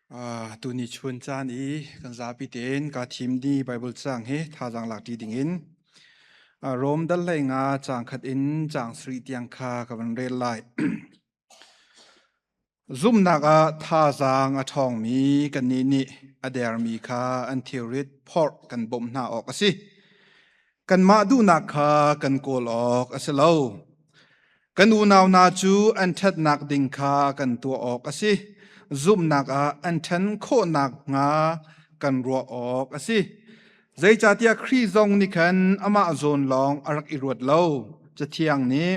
Tuni chun caan i kan zapi tein kaa thim di Baibal caang hi thazaang lak ṭi dingin Rom dal hlei nga caang khat in caang sarih tiang kha ka van rel lai. Zumhnak ah thazaang a ṭhawngmi kannih nih a dermi kha an thilrit phorh kan bawmh hna awk a si. Kanmah duhnak kha kan kawl awk a si lo. Kan unau hna cu an ṭhatnak ding kha kan tuah awk a si. Zumhnak ah an ṭhan khawh nakhnga kan ruah awk a si. Zeicahtiah Khrih zong nih khan amah zawn lawng a rak i ruat lo. Cathiang nih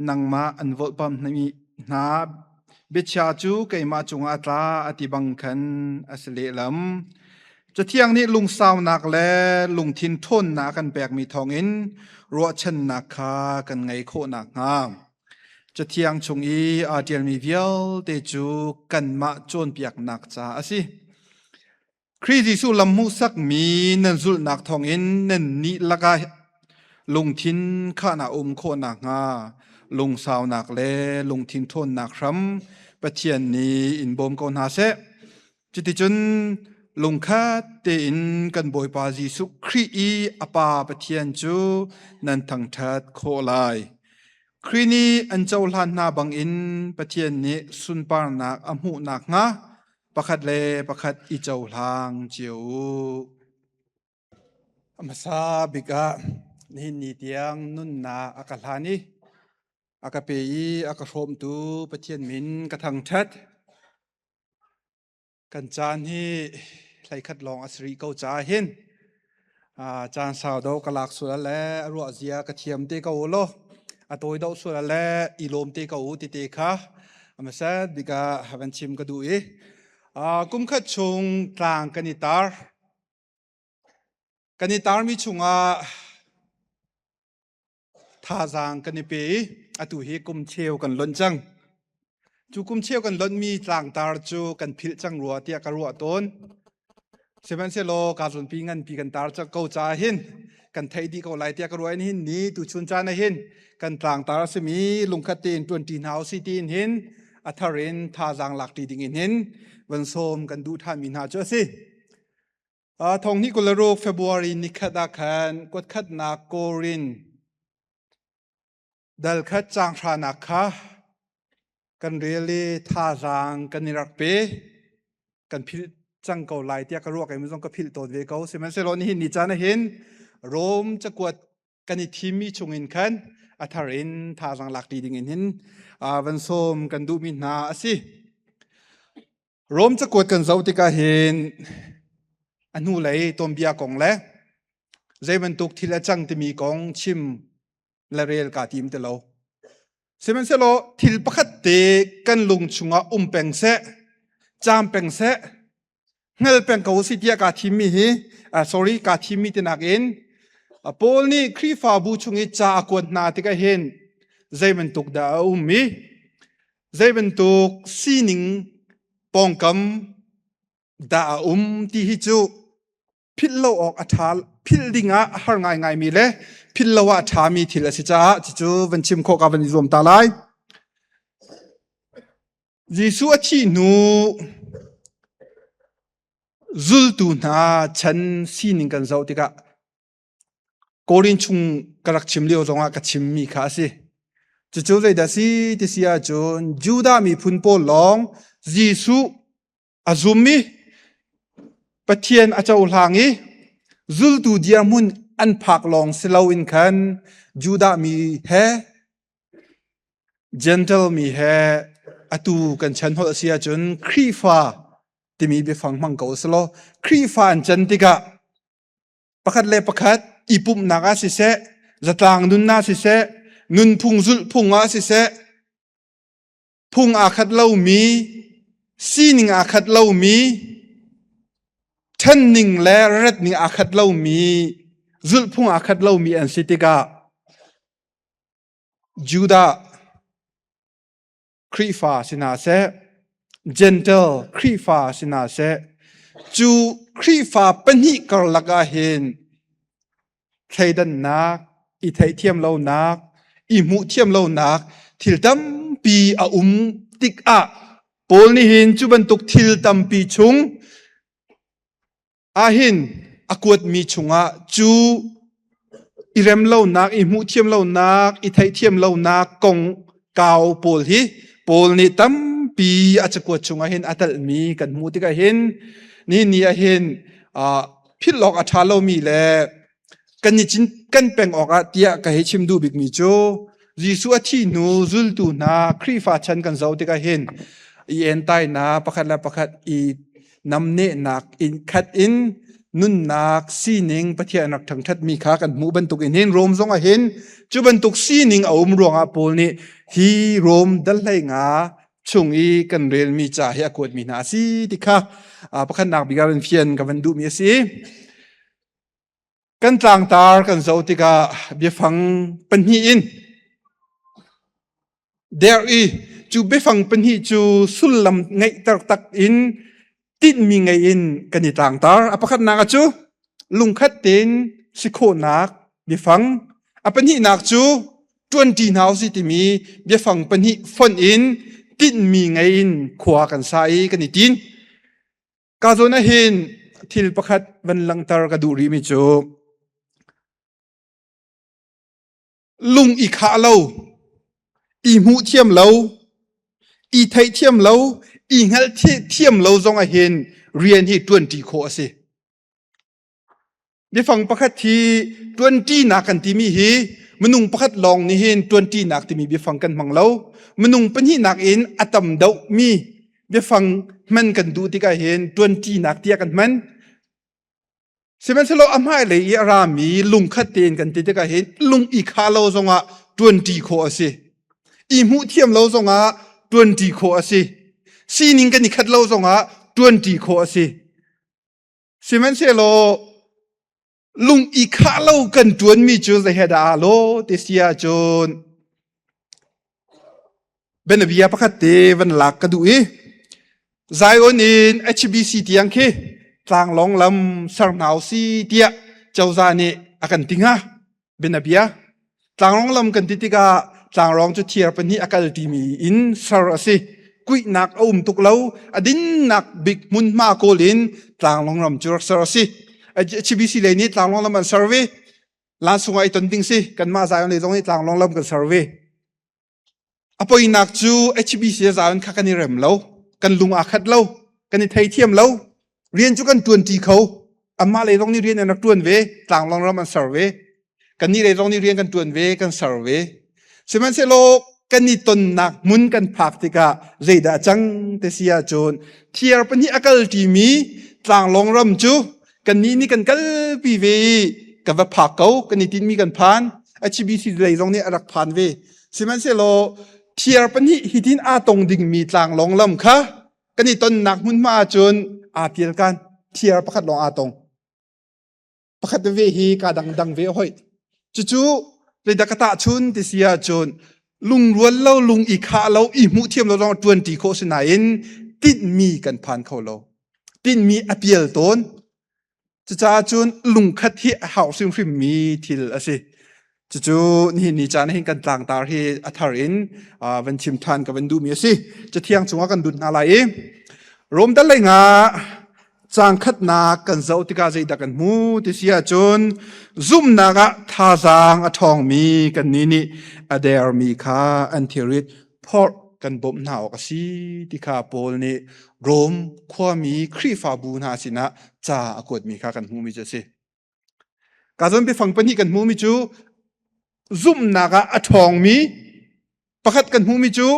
nangmah an volhpamh hna biachia cu keimah cungah a tla a ti bang khan a si lehlam. Cathiang nih lungsaunak le lungthin ṭhawnnak a kan pekmi thawngin ruahchannak kha kan ngei khawh nakhnga Cathiang chung i aa ṭialmi vialte cu kanmah cawnpiaknak ca a si. Khrih Jesuh lam hmuhsakmi nan zulhnak thawngin nannih lakah lungthin khahnak a um khawh nakhnga lungsaunak le lungthin ṭhawnnak hram Pathian nih in bawm ko hna seh. Cuticun lungkhat tein kan Bawipa Jesuh Khrih i a Pa Pathian cu nan thangṭhat khawh lai. Khrih nih an cohlan hna bangin Pathian nih sunparnak a hmuh nakhnga pakhat le pakhat i cohlang cio u. A hmasa bik ah nihin ni tiang nunnak a ka hlan i a ka pe i a ka hrawmtu Pathian min ka thangṭhat. Kan caan hi hleikhat lawng a si rih ko caah hin caan sau do ka lak sual le a ruah zia ka thiam te ko u law a tawi deuh sual le i lawm te ko u ti te kha a hmasat bik ah van chim ka duh i kum khat chung tlang kan i tar. Kan i tarmi chungah thazaang kan i pe i atu hi kum cheu kan lonh cang. Cu kum cheu kan lonhmi tlangtar cu kan philh cang rua tiah ka ruah tawn. Sihmanhsehlaw kaa zawnpi nganpi kan tar cang ko caah hin kan theih dih ko lai tiah ka ruah in hin ni tuchun caan ah hin kan tlangtar a simi lungkhat tein ṭuanṭi hna usih tiin hin a thar in thazaang lakṭi ding in hin van sawm kan duh ṭhanmi hna cu a si. Thonghnih 26 February nikhat ah khan kuatkhatnak Korin dal khat caang hranak kha kan rel i thazaang kan i rak pe. Kan philh cang ko lai tiah ka ruah kei zong ka philh tawn ve ko. Sihmanhsehlaw nihin ni caan ah hin Rom cakuat kan i thimmi chungin khan a thar in thazaang lak ṭi ding in hin van sawm kan duhmi hna a si. Rom cakuat kan zoh tikah hin a hnulei tuanbia kong le zei bantuk thil a cang timi kong chim le rel kaa tim ti lo. Sihmanhsehlaw thil pakhat te kan lung chungah um peng seh, caam peng seh, hngal peng ko si tiah kaa thimmi hi, sorry, kaa thimmi ti nakin Paul nih Khrihfabu chung i ca a kuat hna tikah hin zei bantuk dah a um i zei bantuk sining pawngkam dah a um ti hi cu philh lo awk a ṭha philh ding ah a har ngaingaimi le philh lo ah a ṭhami thil a si caah cucu van chim khawh ka van i zuam ta lai. Jesuh a thih hnu zultu hna chan sining kan zoh tikah Korin chung ka rak chim lio zongah ka chimmi kha a si. Cucu zeidah si ti si ahcun Judah miphun pawl lawng Jesuh a zum i Pathian a cohlang i zultu dirhmun an phak lawng si loin khan Judah mi he Gentle mi he atu kan chan holh a si ahcun Khrihfa timi biafang hmang ko usih Khrihfa an can tikah pakhat le pakhat i pumhnak ah siseh, zatlang nun ah siseh, nunphung zulhphung ah siseh, phung aa khat lomi, sining aa khat lomi, ṭhenning le retning aa khat lomi, zulhphung aa khat lomi an si tikah Judah Khrihfa si hna seh, Gentle Khrihfa si hna seh, cu Khrihfa pahnih karlak ah hin thleidannak, i theihthiam lonak, i hmuh thiam lonak thil tampi a um tikah Paul. Paul nih hin cu bantuk thil tampi chung ahhin a kuatmi chungah cu i rem lonak, i hmuh thiam lonak, i theihthiam lonak kong kau pawl hi Paul nih tampi a cakuat chungah hin a telhmi kan hmuh tikah hin ni ni ah hin philh awk a ṭha lomi le kan i cin kan peng awk ah tiah ka hei chim duh bikmi cu Jesuh a thih hnu zultu hna Khrihfa chan kan zoh tikah hin i entainak pakhat le pakhat i namnehnak in khat in nunnak sining Pathian rak ṭhangṭhatmi kha kan hmuh bantuk in hin Rom zong ah hin cu bantuk sining a um ruangah Paul nih hi Rom dal 15 chung i kan relmi ca hi a kuatmi hna a si ti kha pakhatnak bik ah fian ka van duhmi a si. Kan tlangtar kan zoh tikah biafang pahnih in der i cu biafang pahnih cu sullam ngeihter tak in tinhmi ngei in kan i tlangtar. A pakhatnak cu lungkhat tein si khawhnak biafang. A pahnihnak cu ṭuanṭi hna usih timi biafang pahnih fonh in tinhmi ngei in khua kan sa i kan i tin. Ka zawn ah hin thil pakhat van langhter ka duh rihmi cu lung i khah lo, i hmuh thiam lo, i theih thiam lo, i hngalh thiam lo zong ah hin rian hi ṭuanṭi khawh a si. Biafang pakhat hi ṭuanṭinak kan timi hi minung pakhat lawng nih hin ṭuanṭinak timi biafang kan hmang lo. Minung pahnihnak in a tam deuhmi biafang hman kan duh tikah hin ṭuanṭinak tiah kan hman. Sihmanhsehlaw a hmailei i a rami lungkhat tein kan ti tikah hin lung i khah lo zongah ṭuanṭi khawh a si. I hmuh thiam lo zongah ṭuanṭi khawh a si. Sining kan i khat lo zongah ṭuanṭi khawh a si. Sihmanhsehlaw lung i khah lo kan ṭuanmi cu zei he dah aa lawh ti si ahcun bianabia pakhat te van lak ka duh i Zion in HBC tiang khi tlanglawng lam ser hna usi tiah cozah nih a kan ti hnga. Bianabia tlanglawng lam kan ti tikah tlanglawng cu thiar pahnih a kal timi in ser a si. Kuihnak a um tuk lo. A dinnak bik hmunhma kawl in tlanglawng ram cu rak ser a si. HBC lei nih tlanglawng lam an ser ve. Lansung ah i ton ding si. Kanmah Zion lei zong nih tlanglawng lam kan ser ve. A poinak cu HBC le Zion kha kan i rem lo. Kan lung aa khat lo. Kan i theithiam lo. Rian cu kan ṭuanṭi kho. Amah lei zong nih rian an rak ṭuan ve. Tlanglawng ram an ser ve. Kannih lei zong nih rian kan ṭuan ve, kan ser ve. Sihmanhsehlaw kan i tonnak hmun kan phak tikah zeidah a cang ti si ahcun thiar pahnih a kalṭimi tlanglawng ram cu kannih nih kan kalpi ve i kan va phak ko kan i tinhmi kan phan HBC lei zong nih a rak phan ve sihmanhsehlaw thiar pahnih hitin aa tong dingmi tlanglawng lam kha kan i tonnak hmunhma ahcun aa pialkan thiar pakhat lawng aa tong pakhat ve hi ka dangdang ve hoi cucu zeidah ka tahchun ti si ahcun lungrual lo lung i khah lo i hmuh thiam lo zong ṭuanṭi khawh si nain tinhmi kan phan kho lo tinhmi a pial tawn cucaah cun lungkhat hi a hau hrimhrimmi thil a si cucu nihin ni caan hin kan tlangtar hi a thar in van chim ṭhan ka van duhmi a si cathiang chungah kan lut hna lai i Rom dal lei nga Caang khatnak kan zoh tikah zeidah kan hmu ti si ahcun zumhnak ah thazaang a ṭhawngmi kannih nih a dermi kha an thilrit phorh kan bawmh hna awk a si ti kha Paul nih Rom khuami Khrihfabu hna sinah ca a kuatmi kha kan hmuhmi cu a si. Ka zawn biafang pahnih kan hmuhmi cu zumhnak ah a ṭhawngmi pakhat kan hmuhmi cu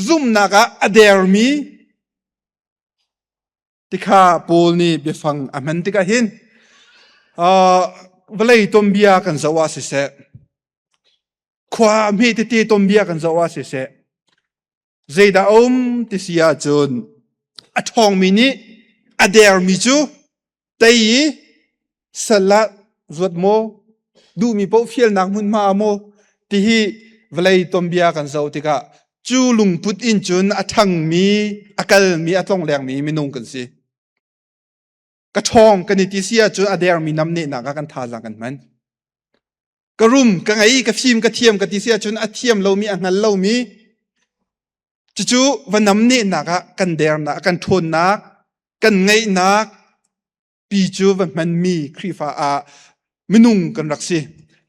zumhnak ah a dermi Tikha Paul nih biafang a hman tikah hin vawlei tuanbia kan zoh ah siseh, khua hme tete tuanbia kan zoh ah siseh, zeidah a um ti si ahcun a ṭhawngmi nih a dermi cu tei i sal ah zuat maw, duhmi paoh fialnak hmunhma ah maw tihi vawlei tuanbia kan zoh tikah cu lungput in cun a ṭhangmi, a kalmi, a tlonglengmi minung kan si. Ka ṭhawng kan i ti si ahcun a dermi namnehnak ah kan thazaang kan hman. Ka rum, ka ngei, ka fim, ka thiam ka ti si ahcun a thiam lomi, a hngal lomi. Cucu va namnehnak ah kan dernak, kan ṭhawnnak, kan ngeihnak pi cu va hmanmi Khrihfa ah minung kan rak si.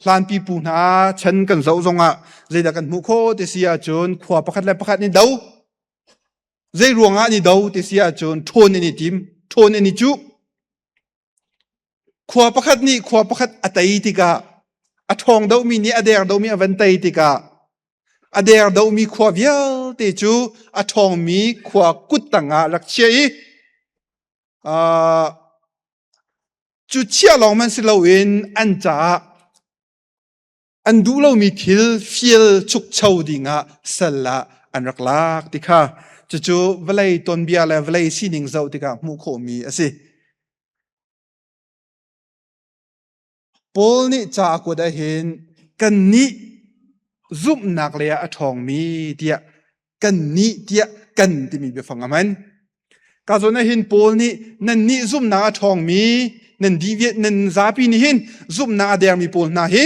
Hlan pipu hna chan kan zoh zongah zeidah kan hmuh khawh ti si ahcun khua pakhat le pakhat nih do. Zei ruangah an i do ti si ahcun ṭhawn an i tim, ṭhawn an i cuh. Khua pakhat nih khua pakhat a tei tikah a ṭhawng dohmi nih a der dohmi a van tei tikah a der dohmi khua vialte cu a ṭhawngmi khua kut tangah rak chiah i uh, cu chiah lawng man si loin an caah an duh lomi thil fial chukcho dingah sal ah an rak lak ti kha cucu vawlei tonbia le vawlei sining zoh tikah hmuh khawhmi a si. Paul nih ca a kuat ahhin kannih zumhnak lei ah a ṭhawngmi tiah kannih tiah kan timi biafang a hman. Ka zawn ah hin Paul nih nannih zumhnak a ṭhawngmi nan dih nan zapi nih hin zumhnak a dermi pawl hna hi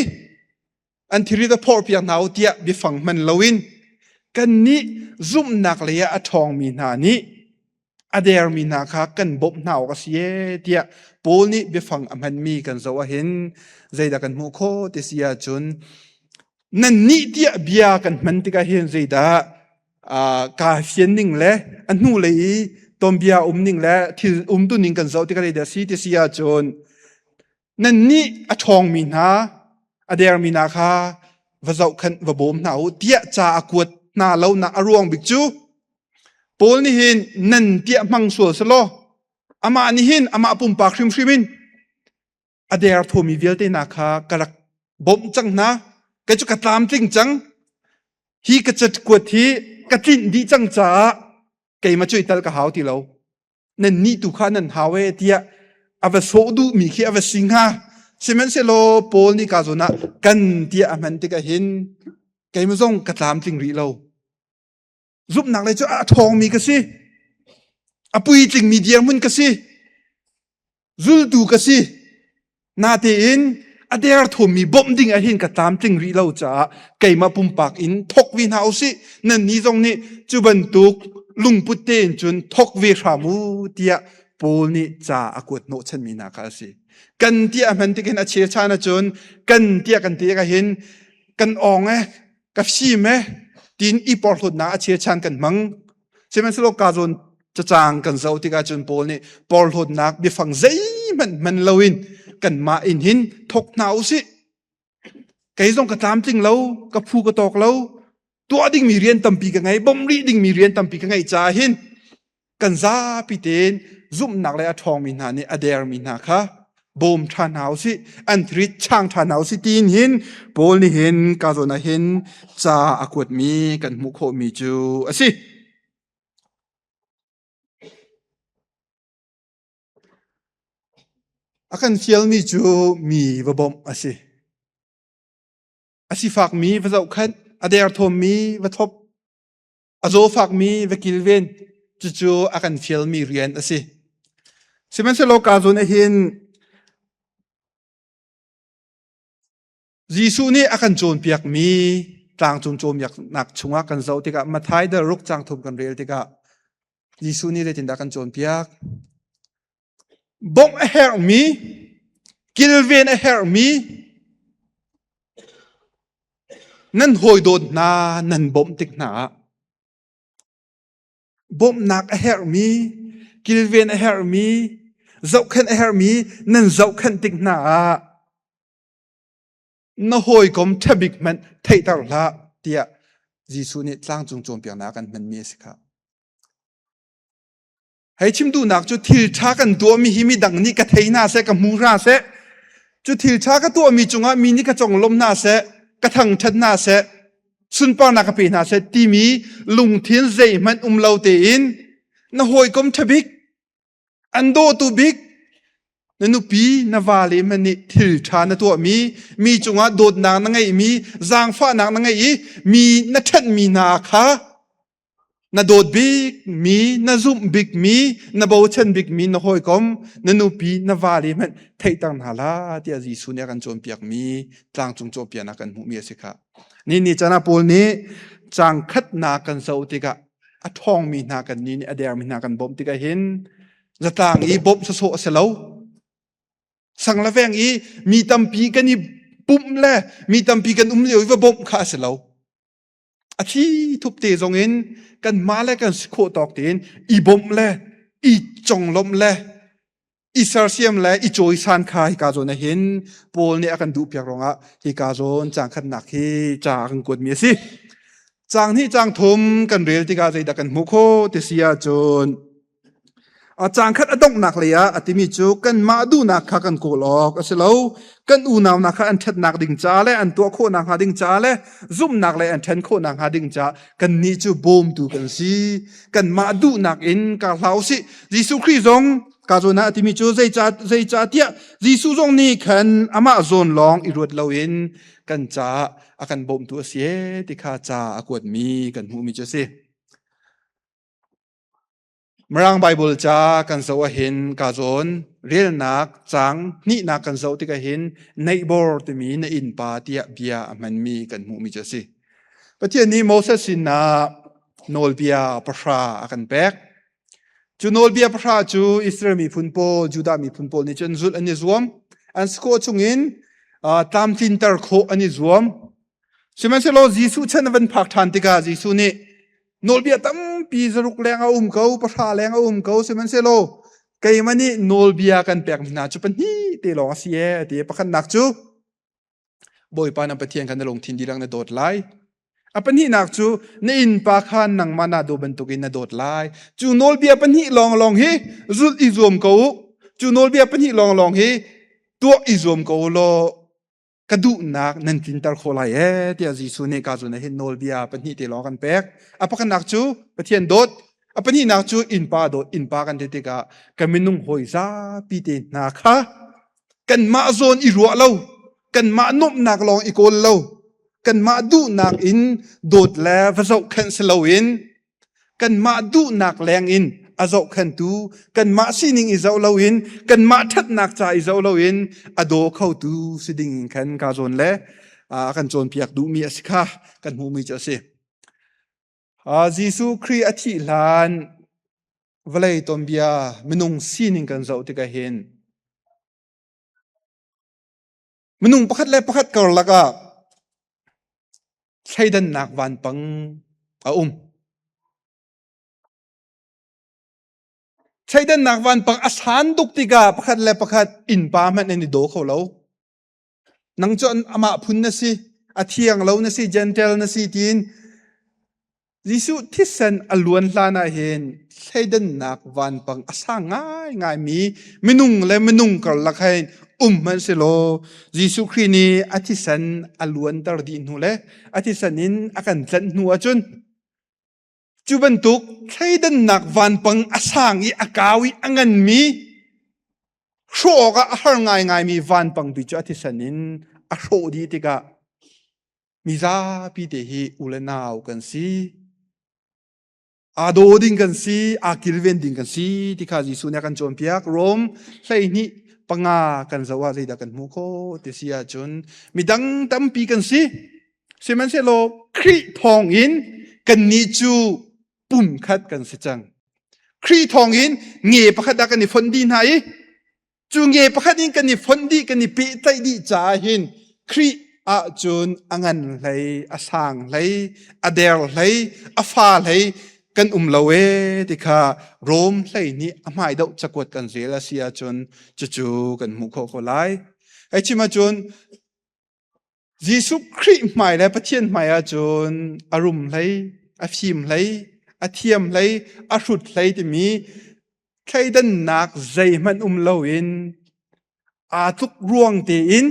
an thilri va phorhpiak hna u tiah biafang hman loin kannih zumhnak lei ah a ṭhawngmi hna nih a dermi hna kha kan bawmh hna awk a si ee tiah Paul nih biafang a hmanmi kan zoh ahhin zeidah kan hmuh khawh ti si ahcun nannih tiah bia kan hman tikah hin zeidah kaa fian ning le a hnu lei i tuanbia um ning le thil umtu ning kan zoh tikah zeidah a si ti si ahcun nannih a ṭhawngmi hna a dermi hna kha va zohkhenh va bawm hna u tiah ca a kuat hna lonak a ruang bik cu Paul nih hin nan tiah hmang sual selaw amah nih hin amah pumpak hrimhrim in a derthawmi vialte hna kha ka rak bawmh cang hna kei cu ka tlamtling cang hi ka cakuat hi ka tlinh dih cang caah keimah cu i tal ka hau ti lo nan nih tu kha nan hau e tiah a va sawh duhmi khi a va si hnga sihmanhsehlaw Paul nih ka zawn ah kan tiah a hman tikah hin keimah zong ka tlamtling rih lo Zumhnak lei cu a ṭhawngmi ka si. A puitlingmi dirhmun ka si. Zultu ka si. Natein a derthawmmi bawmh ding ah hin ka tlamtling rih lo caah keimah pumpak in thok ve hna usih. Nannih zong nih cu bantuk lungput tein cun thok ve hram u tiah Paul nih ca a kuat hnawhchanmi hna kha a si. Kan tiah a hman tikin a chechan ahcun kan tiah kan ti ah hin kan awng e ka fim e tiin i porhlawtnak a chechan kan hmang. Sihmanhsehlaw ka zawn cacang kan zoh tikah cun Paul nih porhlawtnak biafang zeihmanh hman loin kanmah in hin thok hna usih. Kei zong ka tlamtling lo, ka phu ka tawk lo, tuah dingmi rian tampi ka ngei, bawmh rih dingmi rian tampi ka ngeih caah hin kan zapi tein zumhnak le a ṭhawngmi hna nih a dermi hna kha bawm ṭha hna usih, an thrit chang ṭha hna usih tiin hin Paul nih hin ka zawn ah hin ca a kuatmi kan hmuh khawhmi cu a si. A kan fialmi cu mi va bawmh a si. A sifakmi va zohkhenh, a derthawmmi va thlop, A zawfakmi va kilven cucu a kan fialmi rian a si. Sihmanhsehlaw ka zawn ah hin Jesuh nih a kan cawnpiakmi tlangcung cawnpiaknak chungah kan zoh tikah Matthai dal ruk caang thum kan rel tikah Jesuh nih zeitindah kan cawnpiak? Bawmh a herhmi, kilven a herhmi nan hawidawt hna nan bawmh tik hna ah bawmhnak a herhmi, kilven a herhmi, zohkhenh a herhmi nan zohkhenh tik hna ah na hawikom ṭhabik hmanh theihter hlah tiah Jesuh nih tlangcung cawnpiaknak a kan hmanmi a si khah. Hei chim duhnak cu thil ṭha kan tuahmi hi midang nih ka thei hna seh, ka hmu hna seh. Cu thil ṭha ka tuahmi cungah mi nih ka conglawmh hna seh, ka thangṭhat hna seh, sunparnak ka pe hna seh timi lungthin zeihmanh um lo tein na hawikom ṭha bik, an dawtu bik, na nupi, na vale hmanh nih thil ṭha na tuahmi, mi cungah dawtnak na ngeihmi, zaangfahnak na ngeih i mi na ṭhenhmi hna kha Na dawt bikmi, na zumh bikmi, na bochan bikmi na hawikom, na nupi, na vale hmanh theihter hna hlah tiah Jesuh nih a kan cawnpiakmi tlangcung cawnpiaknak kan hmuhmi a si khah. Ni ni caan ah Paul nih caang khatnak kan zoh tikah A ṭhawngmi hna kan nih nih a dermi hna kan bawmh tikah hin zatlang i bawmh sawsawh a si lo. Sang le veng i mi tampi kan i pumh le mi tampi kan um lio i va bawmh kha a si lo. A thi thup te zong in kanmah le kan si khawh tawk tein i bawmh le i conglawmh le i sersiam le i cawisan kha hika zawn ah hin Paul nih a kan duhpiak ruangah hika zawn caang khatnak hi ca a kan kuatmi a si. Caang hnih caang thum kan rel tikah zeidah kan hmuh khawh ti si ahcun a caang khat a donghnak lei ah a timi cu kanmah duhnak kha kan kawl awk a si lo. Kan unau hna kha an ṭhatnak ding ca le an tuah khawh nakhnga ding ca le zumhnak le an ṭhen khawh nakhnga ding ca kannih cu bawmtu kan si. Kanmah duhnak in kar hlah u sih. Jesuh Khrih zong ka zawn ah a timi cu zeicahtiah Jesuh zong nih khan amah zawn lawng i ruat loin kan caah a kan bawmtu a si ee ti kha ca a kuatmi kan hmuhmi cu a si. Mirang Baibal ca kan zoh ahhin ka zawn relnak caang hnihnak kan zoh tikah hin neighbor timi na innpa tiah bia a hmanmi kan hmuhmi cu a si. Pathian nih Moses sinah nawlbia pahra a kan pek. Cu nawlbia pahra cu Israel miphun pawl, Judah miphun pawl nih cun zulh an i zuam. An si khawh chungin tlamtlinter khawh an i zuam. Sihmanhsehlaw Jesuh chan a van phak ṭhan tikah Jesuh nih nawlbia tampi zaruk leng a um ko, pahra leng a um ko, sihmanhsehlaw keimah nih nawlbia kan pekmi hna cu pahnih te lawng a si ee a ti. Pakhatnak cu Bawipa na Pathian kha na lungthin dihlak na dawt lai. A pahnihnak cu na innpa kha nangmah naa daw bantukin na dawt lai. Cu nawlbia pahnih lawnglawng hi zulh i zuam ko u. Cu nawlbia pahnih lawnglawng hi tuah i zuam ko u law ka duhnak nan tlinter khawh lai ee tiah Jesuh nih ka zun ah hin nawlbia pahnih te lawng kan pek. A pakhatnak cu Pathian dawt, a pahnihnak cu innpa dawt. Innpa kan ti tikah ka minung hawi zapi te hna kha kanmah zawn i ruah lo, kanmah nuamhnak lawng i kawl lo, kanmah duhnak in dawt le va zohkhenh si loin kanmah duhnak leng in a zohkhentu kanmah sining i zoh loin kanmah ṭhatnak ca i zoh loin a daw khotu si ding in khan ka zawn le a kan cawnpiak duhmi a si kha kan hmuhmi cu a si. Jesuh Khrih a thih hlan vawlei tuanbia minung sining kan zoh tikah hin minung pakhat le pakhat karlak ah thleidannak vanpang a um. Thleidannak vanpang a san tuk tikah pakhat le pakhat innpa hmanh an i daw kho lo. Nang cu amah phun na si, a thiang lo na si, Gentile na si tiin Jesuh thisen a luan hlan ah hin thleidannak vanpang a sang ngaingaimi minung le minung karlak hein um hmanh silaw Jesuh Khrih nih a thisen a luanter dih hnu le a thisen in a kan tlanh hnu ahcun cu bantuk thleidannak vanpang a sang i a kau i a nganmi hrawh awkah a har ngaingaimi vanpang pi cu a thisen in a hrawh dih tikah Mizapi te hi u le nau kan si. Aa daw ding kan si, aa kilven ding kan si ti kha Jesuh nih a kan cawnpiak. Rom 12 panga kan zoh ah zeidah kan hmuh khawh ti si ahcun midang tampi kan si. Sihmanhsehlaw Khrih thawng in kannih cu pumkhat kan si cang. Khrih thawng in nge pakhat ah kan i fonh dih hna i Cu nge pakhat in kan i fonh dih, kan i pehtlaih dih caah hin Khrih ahcun a ngan hlei, a sang hlei, a der hlei, a fa hlei kan um lo ee ti kha Rom hlei nih a hmai doh cakuat kan rel a si ahcun cucu kan hmuh khawh ko lai. Hei chim ahcun Jesuh Khrih hmai le Pathian hmai ahcun a rum hlei, a fim hlei, a thiam hlei, a hrut hlei timi thleidannak zeihmanh um loin aa tluk ruang tein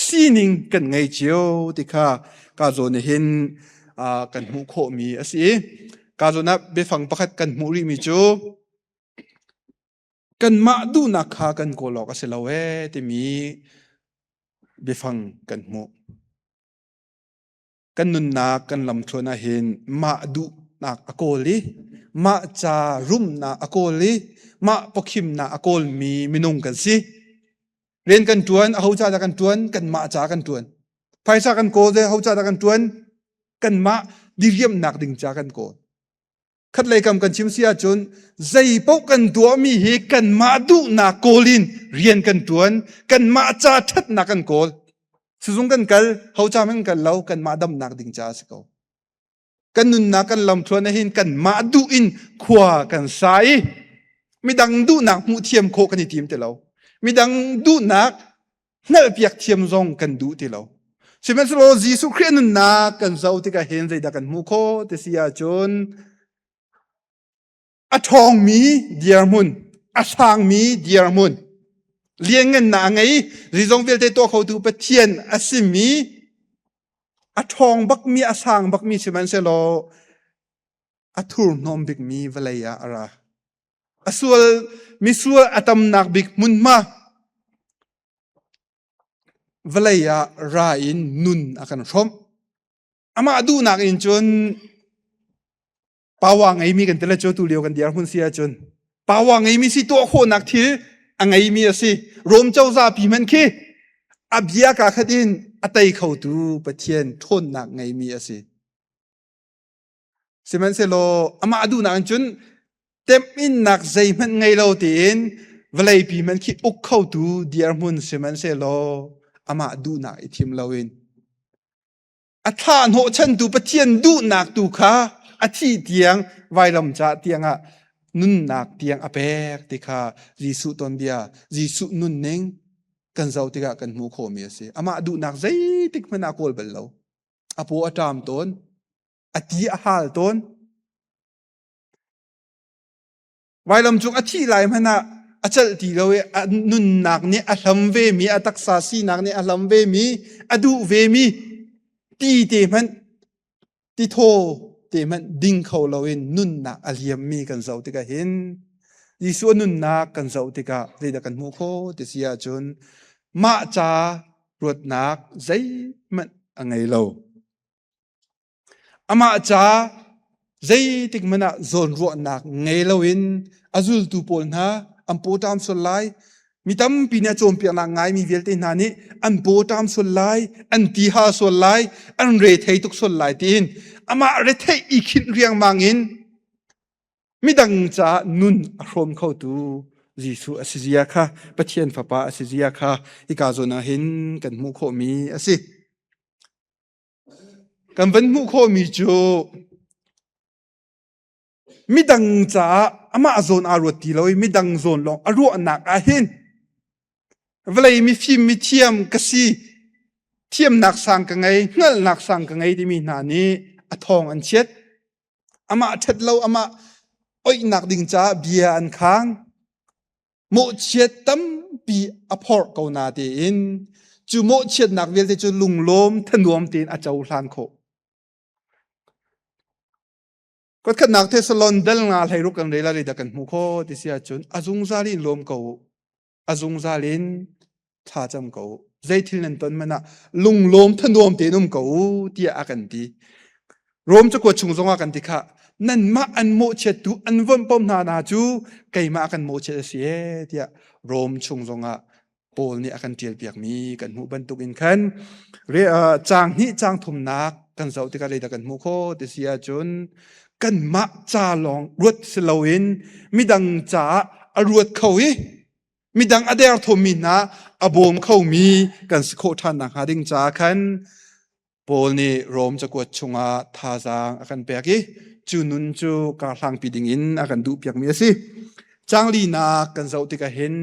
sining kan ngei cio ti kha ka zawn hin kan hmuh khawhmi a si. Ka zawn ah biafang pakhat kan hmuh rihmi cu kanmah duhnak kha kan kawl awk a si lo ee timi biafang kan hmuh. Kan nunnak kan lamthluan ah hin mah duhnak a kawl i mah ca rumnak a kawl i mah pawkhimnak a kawlmi minung kan si. Rian kan ṭuan, aho ca dah kan ṭuan? Kanmah ca kan ṭuan. Phaisa kan kawl, aho ca dah kan ṭuan? Kanmah diriamnak ding ca kan kawl. Khatlei kam kan chim si ahcun zei paoh kan tuahmi hi kanmah duhnak kawl in rian kan ṭuan, kanmah ca ṭhatnak kan kawl. Sizung kan kal, ho ca hmanh kan kal lo, kanmah damnak ding ca a si ko. Kan nunnak kan lamthluan ahhin kanmah duh in khua kan sa i midang duhnak hmuh thiam khawh kan i tim ti lo. Midang duhnak hngalhpiak thiam zong kan duh ti lo. Sihmanhsehlaw Jesuh Khrih nunnak kan zoh tikah hin zeidah kan hmuh khawh ti si ahcun a ṭhawngmi dirhmun, a sangmi dirhmun, lianngannak a ngei, zeizong vialte tuah khotu Pathian a simi, a ṭhawng bakmi, a sang bakmi sihmanhsehlaw a thurhnawm bikmi vawlei ah a ra. A sual, misual a tamnak bik hmunhma vawlei ah ra in nun a kan hrawmh. Amah duhnak in cun power ngeimi kan tile cu tu lio kan dirhmun si ahcun power ngeimi si tuah khawhnak thil a ngeimi a si. Rom cozah pi hmanh khi a bia ka khat in a tei khotu Pathian ṭhawnnak ngeimi a si. Sihmanhsehlaw amah duhnak in cun temhinnak zeihmanh ngei lo tein vawleipi hmanh khi uk khotu dirhmun sihmanhsehlaw amah duhnak i thim loin a thlah hnawhchantu Pathian duhnak tu kha a thih tiang vailam ca tiangah nunnak tiang a pek ti kha Jesuh tuanbia Jesuh nunning kan zoh tikah kan hmuh khawhmi a si. Amah duhnak zeitik hmanh ah kawl bal lo. A paw a ṭam tawn. A ti a hal tawn. Vailam cung a thih lai hmanh ah a celh ti lo i a nunnak nih a hlam vemi, a taksa sinak nih a hlam vemi, a duh vemi ti te hmanh, ti thaw te hmanh ding kho loin nunnak a liammi kan zoh tikah hin Jesuh a nunnak kan zoh tikah zeidah kan hmuh khawh ti si ahcun mah ca ruatnak zeihmanh a ngei lo. Amah ca zeitik hmanh ah zawnruahnak ngei loin a zultu pawl hna an pawṭam sual lai. Mi tampi nih a cawnpiaknak ngaimi vialte hna nih an pawṭam sual lai, an tiha sual lai, an rethei tuk sual lai tiin amah retheih i khinh riangmang in midang caah nun a hrawm khotu Jesuh a si zia kha Pathian Fapa a si zia kha hika zawn ah hin kan hmuh khawhmi a si. Kan van hmuh khawhmi cu midang caah amah zawn aa ruat ti lo i midang zawn lawng a ruahnak ah hin vawlei mifim mithiam ka si thiamnak sang ka ngei hngalhnak sang ka ngei timi hna nih a thawng an chiat amah ṭhat lo amah oihnak ding caah bia an khang mawhchiat tampi a phorh ko na tein cu mawhchiatnak vialte cu lunglawm thanuam tein a cohlan khawh. Kuatkhatnak Thessalon dal nga hleiruk kan rel ah kan hmuh khawh ti si ahcun a zungzal in lawm ko u. A zungzal in thla cam ko u. Zei thil nan ton man ah lunglawm thanuam tein um ko u tiah a kan ti. Rom cakuat chung zongah kan ti khah nanmah an mawhchiattu an vonhpom hna hna cu keimah kan mawhchiat a si ee tiah Rom chung zongah Paul nih a kan ṭialpiakmi kan hmuh bantuk in khan caang hnih caang thumnak kan zoh tikah leidah kan hmuh khawh ti si ahcun kanmah ca lawng ruat si loin midang caah a ruat kho i midang a derthawmmi hna a bawm khomi kan si khawh ṭhan nakhnga ding caah khan Paul nih Rom cakuat chungah thazaang a kan pek i cu nun cu karhlangpi dingin a kan duhpiakmi a si. Caang linak kan zoh tikah hin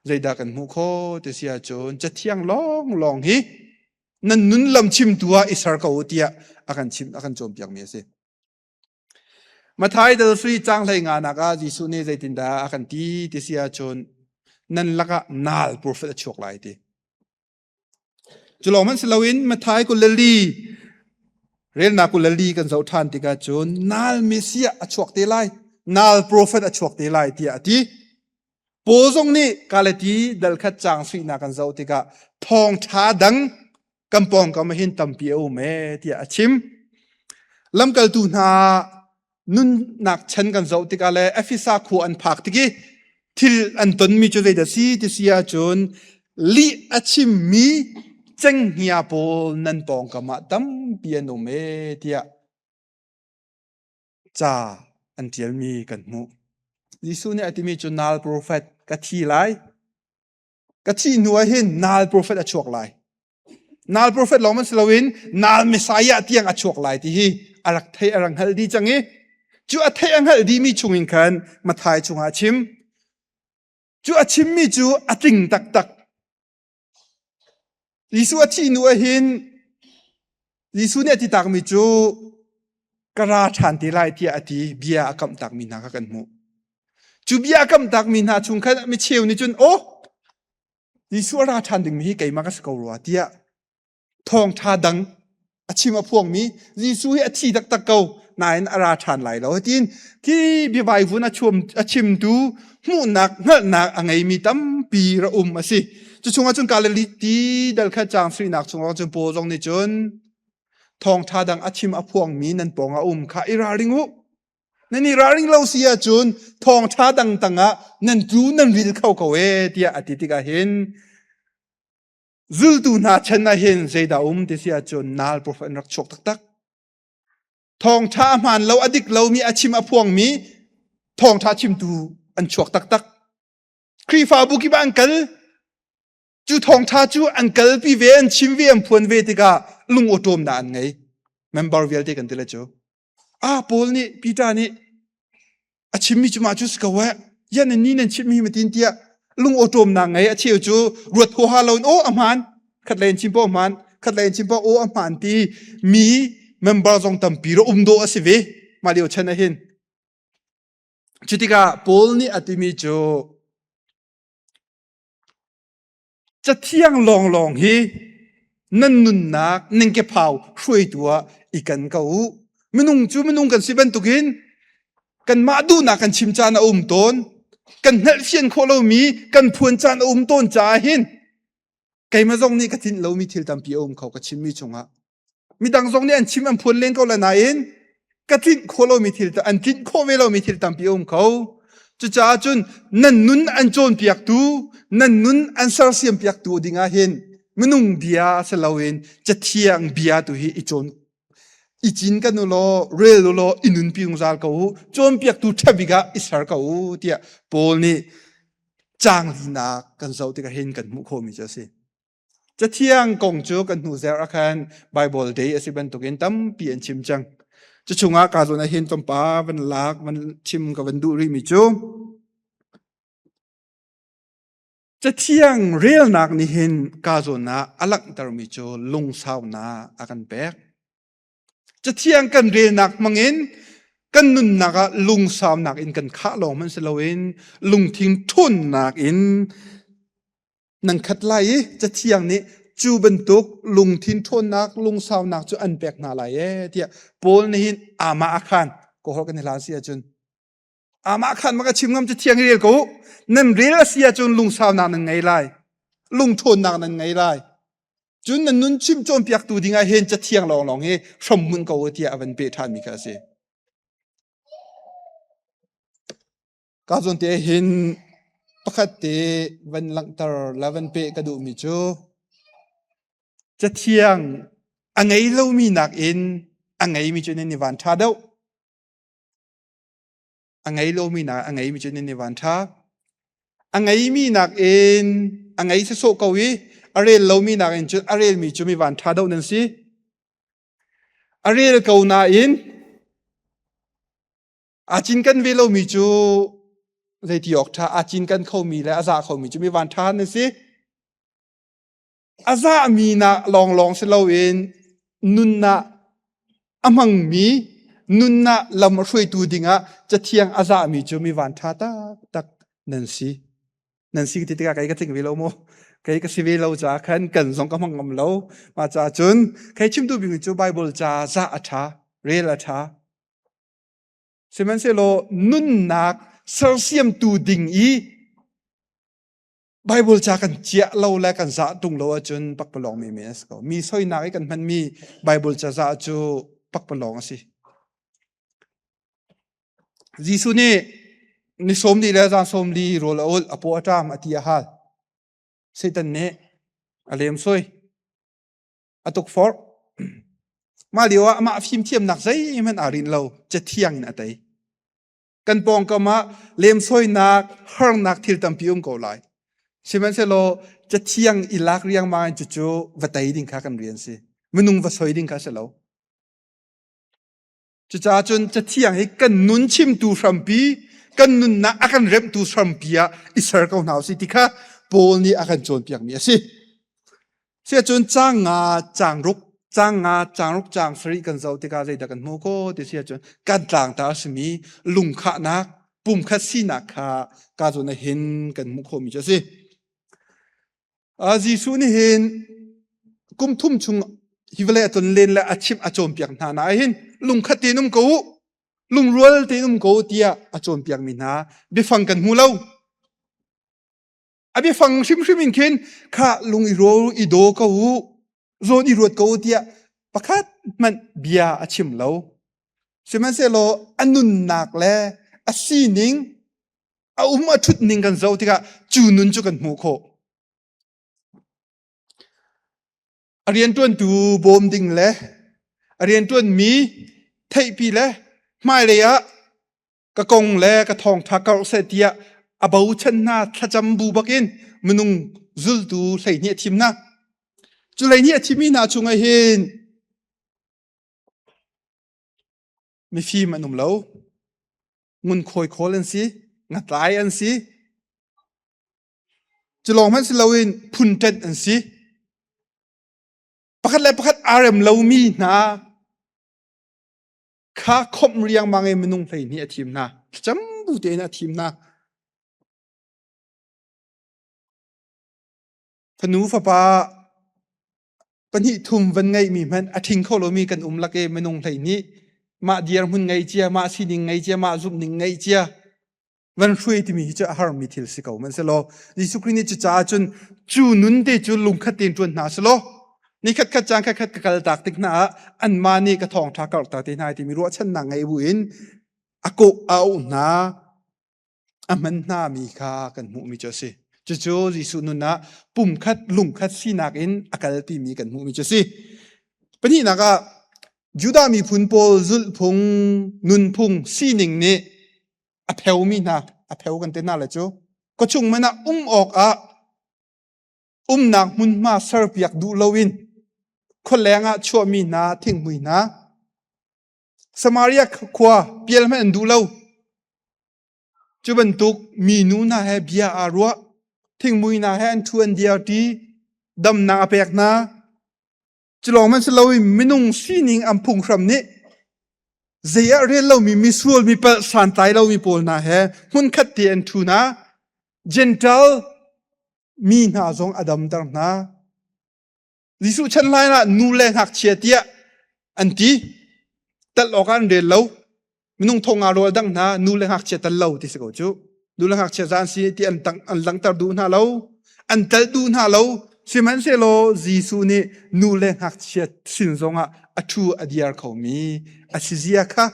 zeidah kan hmuh khawh ti si ahcun Cathiang lawnglawng hi nan nun lam chimtu ah i ser ko u tiah a kan chim a kan cawnpiakmi a si. Matthai dal sui caang hlei nga nak ah Jesuh nih zeitindah a kan ti ti si ahcun nan lakah naal profet a chuak lai ti. Cu lawng hmanh si loin Matthai 24 relnak 24 kan zoh ṭhan tikah cun nal Messiah a chuak te lai, nal profet a chuak te lai tiah a ti. Paul zong nih Galati dal khat caang suihnak kan zoh tikah thawngṭha dang kan pawngkam ah hin tampi a um ee tiah a chim. Lamkaltu hna nunnak chan kan zoh tikah le Efesa khua an phak tik i thil an tonmi cu zeidah si ti si ahcun lih a chimmi cenghngia pawl nan pawngkam ah tampi an um ee tiah ca. an ṭialmi kan hmuh. Jesuh nih a timi cu nal profet ka thi lai. Ka thih hnu ah hin nal profet a chuak lai. Nal profet lawng man si loin nal Messiah tiang a chuak lai ti hi a rak theih a rak hngalh dih cang i cu a theih a hngalh dihmi chungin khan Matthai chungah a chim. Cu a chimmi cu a tling taktak. Jesuh a thih hnu ah hin Jesuh nih a ti takmi cu ka ra ṭhan te lai tiah a ti bia a kamh takmi hna kha kan hmuh. Cu bia a kamh takmi hna chung khan micheu nih cun aw Jesuh a ra ṭhan dingmi hi keimah ka si ko rua tiah thawngṭha dang a chim a phuangmi Jesuh hi a thi taktak ko nain a ra ṭhan lai lo tiin khi biavaivun a chuam a chimtu hmuhnak hngalhnak a ngeimi tampi ra um a si. Cu chungah cun Galilee ti dal khat caang sarihnak chungah cun Paul zong nih cun thawngṭha dang a chim a phuangmi nan pawng ah um kha i ralring u. Nan i ralring lo si ahcun thawngṭha dang tangah nan tlu nan ril kho ko e tiah a ti tikah hin Zultu hna chan ah hin zeidah um ti si ahcun nal profet an rak chuak taktak. Thawngṭha a hmaan lo, a dik lomi, a chim a phuangmi thawngṭha chimtu an chuak taktak. Khrihfabu kip ah an kal. Cu thawngṭha cu an kalpi ve, an chim ve, an phuan ve tikah lung awṭawmnak an ngei. Member vialte kan ti le cu. Ah Paul nih Peter nih a chimmi cu mah cu si ko eh yan ni nan chimmi matin tiah lung awṭawmnak ngei a cheu cu ruat huaha lo in aw a hmaan khat lei in chim paoh hmaan khat lei in chim paoh aw a hmaan ti mi member zong tampi ro um dawh a si ve mah lio chan ah hin cu tikah Paul nih a timi cu Cathiang lawnglawng hi nan nunnak nan kephau hruaitu ah i kan ko u. Minung cu minung kan si bantukin kanmah duhnak kan chim caan a um tawn. Kan hngalhfian khawh lomi kan phuan caan a um tawn caah hin keimah zong nih ka tlinh lomi thil tampi a um kho ka chimmi chungah. Midang zong nih an chim an phuan len ko lai nain ka tlinh khawh lomi thil an tlinh khawh ve lomi thil tampi a um kho. Cucaah cun nan nun an cawnpiaktu, nan nun an sersiam piaktu ding ah hin minung bia si loin cathiang bia tu hi i cawn i cin kan u law rel u law i nunpi zungzal ko u cawnpiaktu ṭha bik ah i ser ko u tiah Paul nih caang linak kan zoh tikah hin kan hmuh khawhmi cu a si. Cathiang kong cu kan hnu zer ah khan Bible Day a si bantukin tampi an chim cang. Cu chungah ka zawn ah hin tlawmpa van lak van chim ka van duh rihmi cu Cathiang relnak nih hin ka zawn ah a langhtermi cu lungsaunak a kan pek. Cathiang kan relnak hmangin kan nunnak ah lungsaunak in kan khah lawng hmanh si loin lungthin ṭhawnnak in nan khat lai i Cathiang nih cu bantuk lungthin ṭhawnnak lungsaunak cu an pek hna lai ee tiah Paul nih hin amah a khan ka holh kan i hlan si ahcun amah khan ma ka chim ngam Cathiang i rel ko u nan rel a si ahcun lungsaunak nan ngei lai lungṭhawnnak nan ngei lai cun nan nun chim cawnpiaktu ding ah hin Cathiang lawnglawng hi hramhmun ko u tiah a van peh ṭhanmi kha a si. Ka zawn te hin pakhat te van langhter le van peh ka duhmi cu Cathiang a ngei lomi nakin a ngeimi cu nan i van ṭha deuh. A ngei lomi nak a ngeimi cu nan i van ṭha. A ngeimi nakin a ngei sawsawh ko i a rel lomi nakin cun a relmi cu mi van ṭha deuh nan si. A rel ko nain Aa cinken ve lomi cu zeiti awk ṭha aa cinken khomi le a za khomi cu mi van ṭha an si. A zahmi nak lawnglawng si loin nunnak a hmangmi nunnak lam a hruaitu dingah Cathiang a zahmi cu mi van ṭha taktak nan si. Nan si ti tikah kei ka tling ve lo maw? Kei ka si ve lo caah khan kan zong ka hmang ngam lo. Mah caah cun kei chim duh bikmi cu Bible ca zah a ṭha, rel a ṭha. Sihmanhsehlaw nunnak sersiamtu ding i Bible ca kan ciah lo le kan zah tung lo ahcun pakpalawng menmen a si ko. Mi soinak i kan hmanmi Bible ca zah cu pakpalawng a si. Jesuh nih ni sawm li le zan sawm li rawl a ulh, a paw a ṭam, a ti a hal. Satan nih a lemsoi. A tukforh. Mah lio ah amah fimthiamnak zeihmanh aa rinh lo, cathiang in a tei. Kan pawngkam ah lemsoinak, harnak thil tampi um ko lai. Sihmanhsehlaw cathiang i lak riangmang in cucu va tei ding kha kan rian si. Minung va soi ding kha si lo. Cucaah cun cathiang hi kan nun chimtu hrampi, kan nunnak a kan remhtu hrampi ah i ser ko hna usih ti kha Paul nih a kan cawnpiakmi a si. Siahcun caang nga, caang ruk, caang nga, caang ruk, caang sarih kan zoh tikah zeidah kan hmuh ko ti si ahcun kan tlangtar a simi lungkhahnak, pumkhat sinak kha ka zawn ah hin kan hmuh khawhmi cu a si. Jesuh nih hin kum thum chung hi vawlei a ton len le a chimh a cawnpiak hna na hin lungkhat tein um ko u, lungrual tein um ko u tiah a cawnpiakmi hna biafang kan hmu lo. A biafang hrimhrim in khin kha lung i ro i daw ko u, zawn i ruat ko u tiah pakhat hmanh bia a chim lo. Sihmanhsehlaw a nunnak le a sining a um a ṭhut ning kan zoh tikah cu nun cu kan hmuh khawh. A rianṭuantu bawm ding le a rianṭuanmi theihpi le hmailei ah ka kong le ka thawngṭha karh seh tiah a bochan hna thlacam bu bakin minung zultu 12 a thim hna. Cu 12 a thimmi hna chungah hin Mifim an um lo. Ngunkhawi khawl an si. Ngatlai an si. Cu lawng hmanh si loin phun ṭenh an si. Pakhat le pakhat aa rem lomi hna kha khawmh riangmang in minung 12 a thim hna. Thlacam bu tein a thim hna. Fanu fapa pahnih thum van ngeihmi hmanh a ṭhing kho lomi kan um lak i minung 12 mah dirhmun ngei cia, mah sining ngei cia, mah zumhning ngei cia van hruai timi hi cu a harmi thil si ko hmanhsehlaw Jesuh Khrih nih cucaah cun cu nun te cu lungkhat tein ṭuan hna selaw nikhat khat caan khat khat ka kal tak tik hna ah anmah nih ka thawngṭha karhter te hna timi ruahchannak ngei bu in a kawh a auh hna a hman hnami kha kan hmuhmi cu a si. Cucu Jesuh nun ah pumkhat lungkhat sinak in a kalpimi kan hmuhmi cu a si. Pahnihnak ah Judah miphun pawl zulhphung, nunphung, sining nih a pheumi hna, a pheu kan ti hna le cu khuachung man ah um awk ah umnak hmunhma serpiak duh loin khualeng ah chuahmi hna thinghmui hna Samaria khua pial hmanh an duh lo. Cu bantuk minu hna he bia aa ruah, thingmui hna he an ṭhu an dirṭi, damnak a pek hna. Cu lawng hmanh si loin minung sining an phunghram nih zei ah rel lomi misual mi palh santlai lomi pawl hna he hmunkhat te an ṭhu hna. Gentile mi hna zong a damter hna. Jesuh chan lai ah nu le ngakchia tiah an ti. Talh awk ah an rel lo. Minung thong nga rawl dang hna nu le ngakchia tal lo ti si ko cu. Nu le ngakchia zan si ti an tang an langter duh hna lo. An tal duh hna lo. Sihmanhsehlaw Jesuh nih nu le ngakchia sin zongah a ṭhu a diar khomi a si zia kha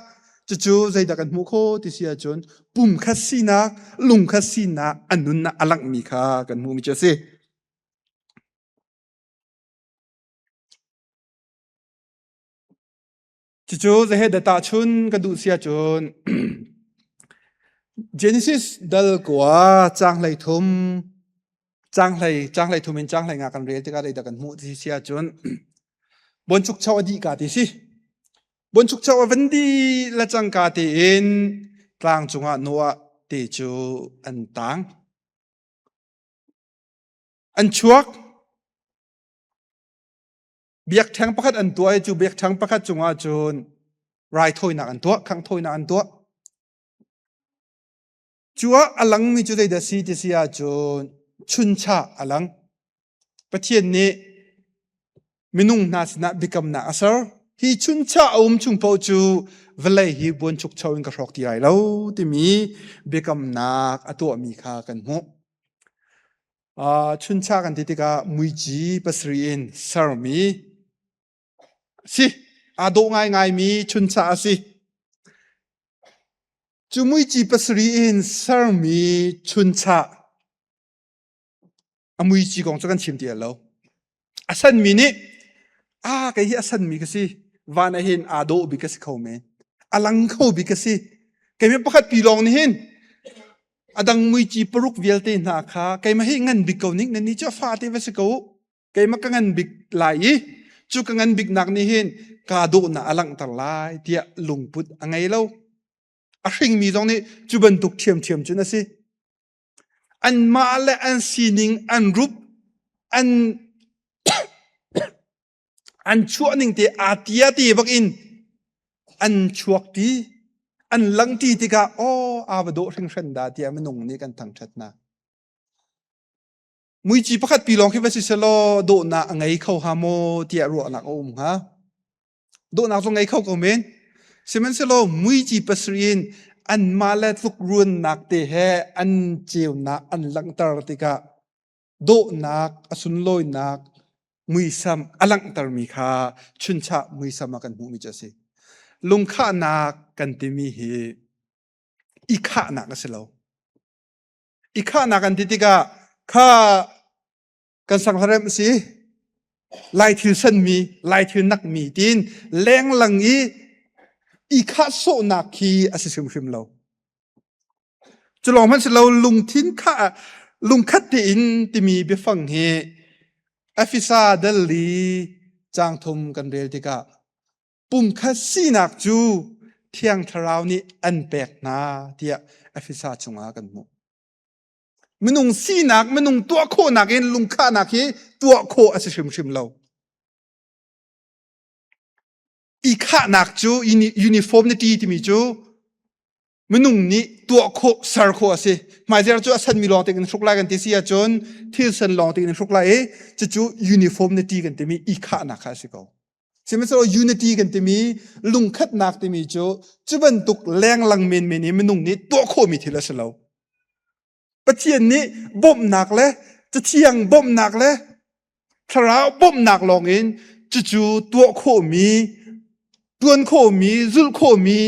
cucu zeidah kan hmuh khawh ti si ahcun pumkhat sinak lungkhat sinak a nunnak a langhmi kha kan hmuhmi cu a si. Cucu zehe dah tahchun ka duh si ahcun Genesis dal kua caang 13 caang hlei caang 13 in caang 15 kan rel tikah zeidah kan hmuh ti si ahcun buanchukcho a dih ka ti si. Buanchukcho a van dih le cangka tein tlang cungah Noah te cu an tang. An chuak. Biakṭheng pakhat an tuah i cu biakṭheng pakhat cungah cun raithawinak an tuah, khanghthawinak an tuah. Cu ah a langmi cu zeidah si ti si ahcun chuncha a lang. Pathian nih minung hna sinah biakamnak a ser. Hi chuncha a um chung paoh cu vawlei hi buanchukcho in ka hrawk ti lai lo timi biakamnak a tuahmi kha kan hmuh. Chuncha kan ti tikah muici pasarih in sermi a si. Aa dawh ngaingaimi chuncha a si. Cu muici pasarih in sermi chuncha a muici kong cu kan chim ti lo. A sanmi nih a kei hi a sanmi ka si. Van ah hin aa dawh bik ka si kho men. A lang kho bik ka si. Keimah pakhat pi lawng nih hin a dang muici paruk vialte hna kha keimah hi ngan bik ko ning nan nih cu a fate va si ko u. Keimah ka ngan bik lai i cu ka ngan biknak nih hin kaa dawhnak a langhter lai tiah lungput a ngei lo. A hringmi zong nih cu bantuk ṭhiamṭhiam cun a si. Anmah le an sining an rup an an chuah ning te aa tia te bak in an chuak ti an lang ti tikah aw aa va dawh hringhran dah tiah minung nih kan thangṭhat hna. Muici pakhat pi lawng khi va si selaw dawhnak a ngei kho hnga maw tiah ruahnak a um hnga. Dawhnak zong ngei kho ko men. Sihmanhsehlaw muici pasarih in anmah le tlukruannak te he an ceunak an langhter tikah dawhnak a sunlawinak muisam a langhtermi kha chunchah muisam ah kan hmuhmi cu a si. Lungkhahnak kan timi hi i khahnak a si lo. I khahnak kan ti tikah kha kan sanghlarem a si. Lai thil sanmi, lai thil nakmi tiin lenglang i i khah sawhnak khi a si hrimhrim lo. Cu lawng hmanh si lo lungthin kha lungkhat tein timi biafang hi Efesa dal li caang thum kan rel tikah pumkhat sinak cu Thiang Thlarau nih an pek hna tiah Efesa chungah kan hmuh. Minung sinak, minung tuah khawhnak in lungkhahnak hi tuah khawh a si hrimhrim lo. I khahnak cu uniformity timi cu minung nih tuah khawh, ser khawh a si. Hmaizer cu a sanmi lawng te kan hruk lai kan ti si ahcun thil san lawng te kan hruk lai i cucu uniformity kan timi i khahnak kha a si ko. Sihmanhsehlaw unity kan timi lungkhatnak timi cu cu bantuk lenglang menmen i minung nih tuah khawhmi thil a si lo. Pathian nih bawmhnak le Cathiang bawmhnak le Thlarau bawmhnak lawngin cucu tuah khawhmi, tuan khawhmi, zulh khawhmi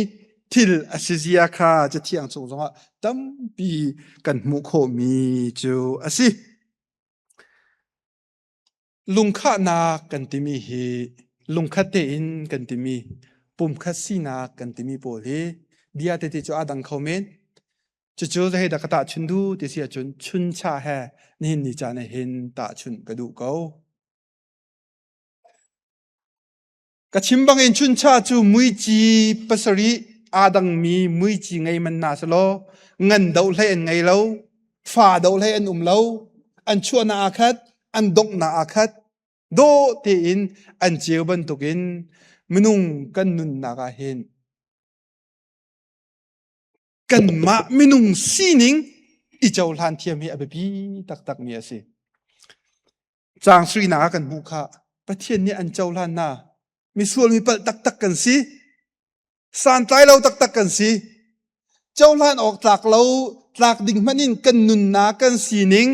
thil a si zia kha Cathiang chung zongah tampi kan hmuh khawhmi cu a si. Lungkhahnak kan timi hi lungkhat tein kan timi pumkhat sinak kan timi pawl hi bia tete cu aa dang kho men. Cucu zei dah ka tahchun duh ti si ahcun chuncha he nihin ni caan ah hin tahchunh ka duh ko. Ka chim bangin chuncha cu muici pasarih aa dangmi muici ngei man hna selaw ngan doh hlei an ngei lo, fa doh hlei an um lo, an chuahnak aa khat, an donghnak aa khat. Dawh tein an ceu bantukin minung kan nunnak ah hin kanmah minung sining i cohlan thiam hi a biapi taktakmi a si. Caang suinak ah kan hmuh kha Pathian nih an cohlan hna. Misual mi palh taktak kan si. Santlai lo taktak kan si. Cohlan awk tlak lo, tlak ding hmanh in kan nunnak kan sining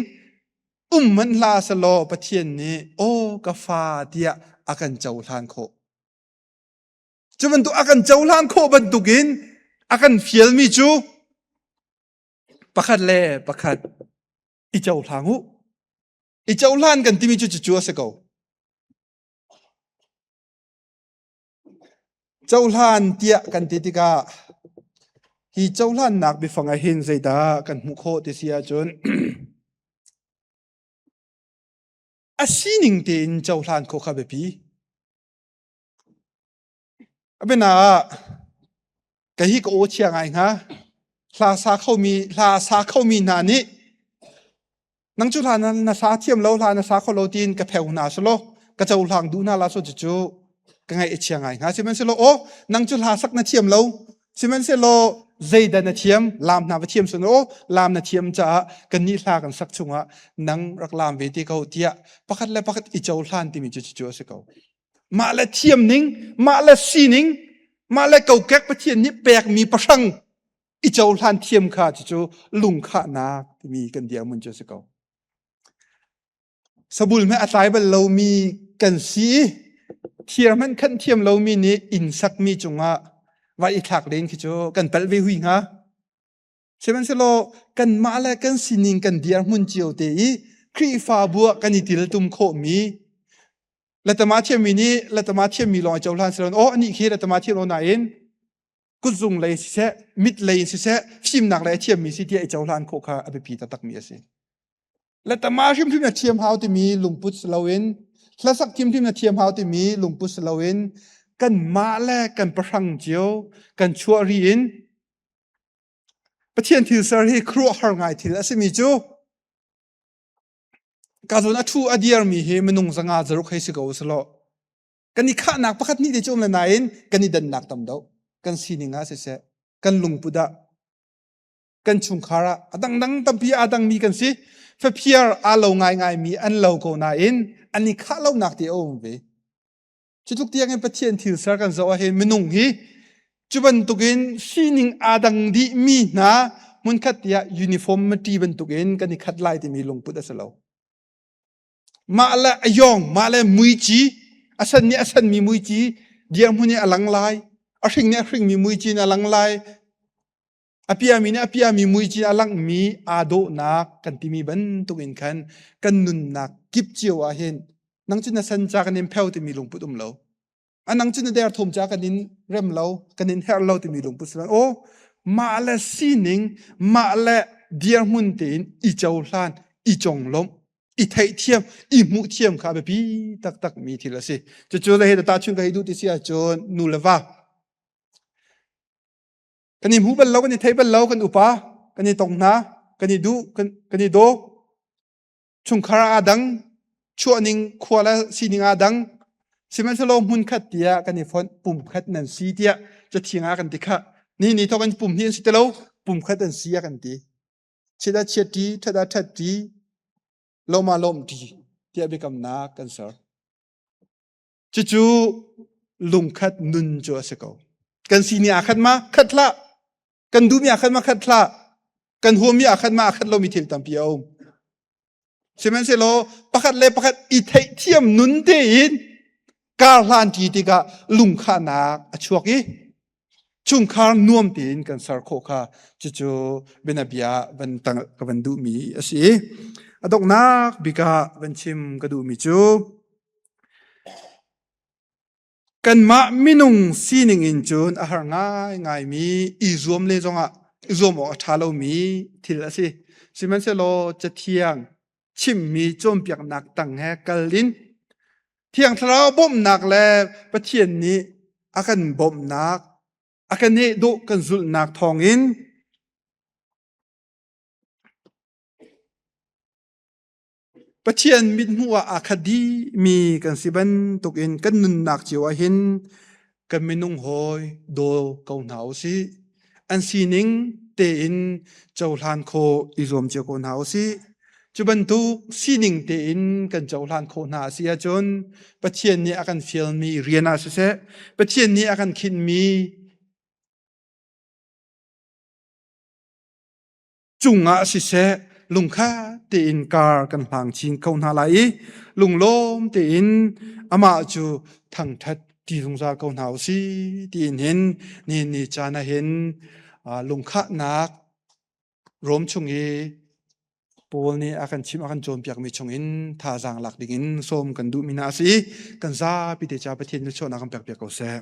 um hmanh hlah selaw Pathian nih aw ka fa tiah a kan cohlan khawh. Cu bantuk a kan cohlan khawh bantukin a kan fialmi cu pakhat le pakhat i cohlang u. I cohlan kan timi cu cucu a si ko. Cohlan tiah kan ti tikah hi cohlannak biafang ah hin zeidah kan hmuh khawh ti si ahcun a sining tein cohlan khawh kha biapi. A biana ah kei hi ka aw chia ngai hnga. Hla sa khomi hla sa khomi hna nih nang cu hla na, na sa thiam lo hla na sa kho lo tiin ka pheu hna selaw ka cohlang duh hna la so cucu ka ngaih a chia ngai hnga. Sihmanhsehlaw aw nang cu hla sak na thiam lo sihmanhsehlaw zeidah na thiam laam hna va thiam sun aw laam na thiam caah kannih hla kan sak chungah nang rak laam ve te ko tiah pakhat le pakhat i cohlan timi cu cucu a si ko. Mah le thiam ning, mah le sining, mah le kokek Pathian nih pekmi pahrang i cohlan thiam kha cucu lungkhahnak timi kan dirhmun cu a si ko. Sabul hmeh a tlai bal lomi kan si i thir hmanh khanh thiam lomi nih inn sakmi cungah va i thlak len khi cu kan palh ve hui hnga. Sihmanhsehlaw kanmah le kan sining kan dirhmun cio te i Khrihfabu ah kan i tiltum khawhmi letama thiammi nih letama thiammi lawng i cohlan si loin aw anih khi letama thiam lo nain. Kutzung lei siseh, mit lei in siseh, fimnak lei a thiammi si tiah i cohlan khawh kha a biapi taktakmi a si. Letama hrimhrim na thiam hau timi lungput si loin hlasak hrimhrim na thiam hau timi lungput si loin kanmah le kan pahrang cio kan chuah ri in Pathian thil ser hi khuaruahhar ngai thil a simi cu ka zawn a thu a diarmi hi minung zanga zaruk hei si ko usalaw kan i khahnak pakhat hnih te cu um le nain kan i dannak tam deuh kan sining ah siseh kan lungput ah kan chungkhar ah a dangdang tampi aa dangmi kan si. Faphir aa lo ngaingaimi an lo ko nain an i khah lonak te a um ve. Cu tluk tiang in Pathian thil ser kan zoh ahhin minung hi cu bantukin sining aa dang dihmi hna hmunkhat tiah uniformity bantukin kan i khat lai timi lungput a si lo. Mah le a yawng, mah le muici, a san nih a sanmi muici dirhmun in a lang lai, a hring nih a hringmi muici in a lang lai, A piami nih a piami muici a langhmi aa dawhnak kan timi bantuk in khan kan nunnak kip cio ah hin nang cu na san ca kan in pheo timi lungput um lo. A nang cu na derthawm ca kan in rem lo, kan in herh lo timi lungput si lo. Aw, mah le sining, mah le dirhmun tein i cohlan, i conglawmh, i theihthiam, i hmuhthiam kha a biapi taktak mi thil a si. Cucu le hi tahchun ka hei duh ti si ahcun nu le va Kan i hmu bal lo, kan i thei bal lo, kan upa, kan i tong hna, kan i duh, kan, kan i daw. Chungkhar aa dang, chuahning khua le sining aa dang. Sihmanhsehlaw hmunkhat tiah kan i fonh, pumkhat nan si tiah cathiang ah kan ti khah. Ni ni thawk in pum hi an si ti lo, pumkhat an si a kan ti. Chiat ah chiat ṭi, ṭhat ah ṭhat ṭi, lawm ah lawm ṭi tiah biakamnak kan ser. Cucu lungkhat nun cu a si ko. Kan sining aa khat ma? Khat hlah. Kan duhmi aa khat ma? Khat hlah. Kan huammi aa khat ma? Aa khat lomi thil tampi a um. Sihmanhsehlaw pakhat le pakhat i theihthiam nun tein kar hlan ṭi tikah lungkhahnak a chuak i chungkhar nuam tein kan ser khawh kha cucu bianabia van tang ka van duhmi a si. A donghnak bik ah van chim ka duhmi cu Kanmah minung sining in cun a har ngaingaimi i zuam le zongah i zuam awk a ṭha lomi thil a si. Sihmanhsehlaw Cathiang chimmi cawnpiaknak tang he kal in Thiang Thlarau bawmhnak le Pathian nih a kan bawmhnak, a kan neh dawh kan zulhnak thawngin Pathian mithmuh ah aa khat dihmi kan si bantukin kan nunnak cio ah hin kan minung hawi daw ko hna u sih. An sining tein cohlan khawh i zuam cio ko hna u sih. Cu bantuk sining tein kan cohlan khawh hna a si ahcun Pathian nih a kan fialmi rian ah siseh, Pathian nih a kan khinhmi cungah siseh lungkhat tein kar kan hlang chin ko hna lai i lunglawm tein amah cu thangṭhat ti zungzal ko hna u si tiin hin nihin ni caan ah hin lungkhahnak Rom chung i Paul nih a kan chimh a kan cawnpiakmi chungin thazaang lak dingin sawm kan duhmi hna a si i kan zapi te ca Pathian nih chuahnak kan pekpiak ko seh.